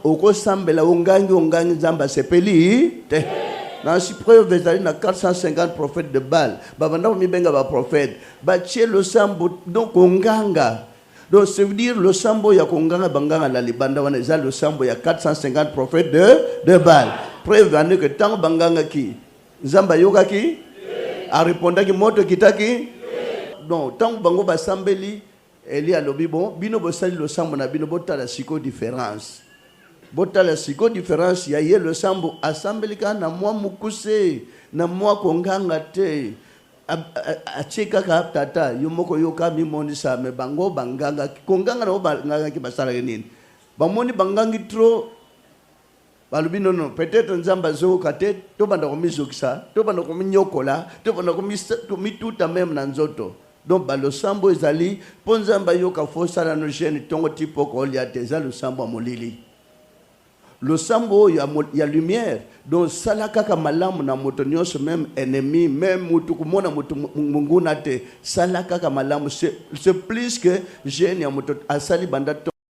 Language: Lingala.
Okosambela, ongangi, ongangi, Nzambe asepeli te. Nasi preuve ezali na 450 prophètes de Baal. Babanda komibenga baprophète, batie losambo, donc konganga. Donc ça veut dire losambo ya konganga, banganga na libanda wana, eza losambo ya 450 prophètes de Baal. Preuve ane ke ntango bangangaki, Nzambe ayokaki, arépondaki, moto ekitaki. Donc ntango bango basambeli, Eli alobi: "Bon, bino bosali losambo na bino, botala sikoyo différence, botala sikoyo différence ya ye losambo asambeli kaka na mwa mokuse, na mwa konganga te, atie kaka: 'Tata, yo moko yoka, mimonisa.' Me bango bangangaki, konganga na bango, bangangaki, basalaki nini? Bamoni bangangi trop, balobi: 'Non, non, peut-être Nzambe azoyoka te, tobanda komizokisa, tobanda kominyokola, tobanda komituta même na nzoto.'" Donc balosambo ezali mpo Nzambe ayoka, faut osala no jeûne ntongo ti poko, olia te. Eza losambo ya molili. Losambo oyo ya lumière, donc sala kaka malamu na moto nyonso, même ennemi, même mutu komona moto monguna te, sala kaka malamu. C'est plus que jeûne ya moto asali banda.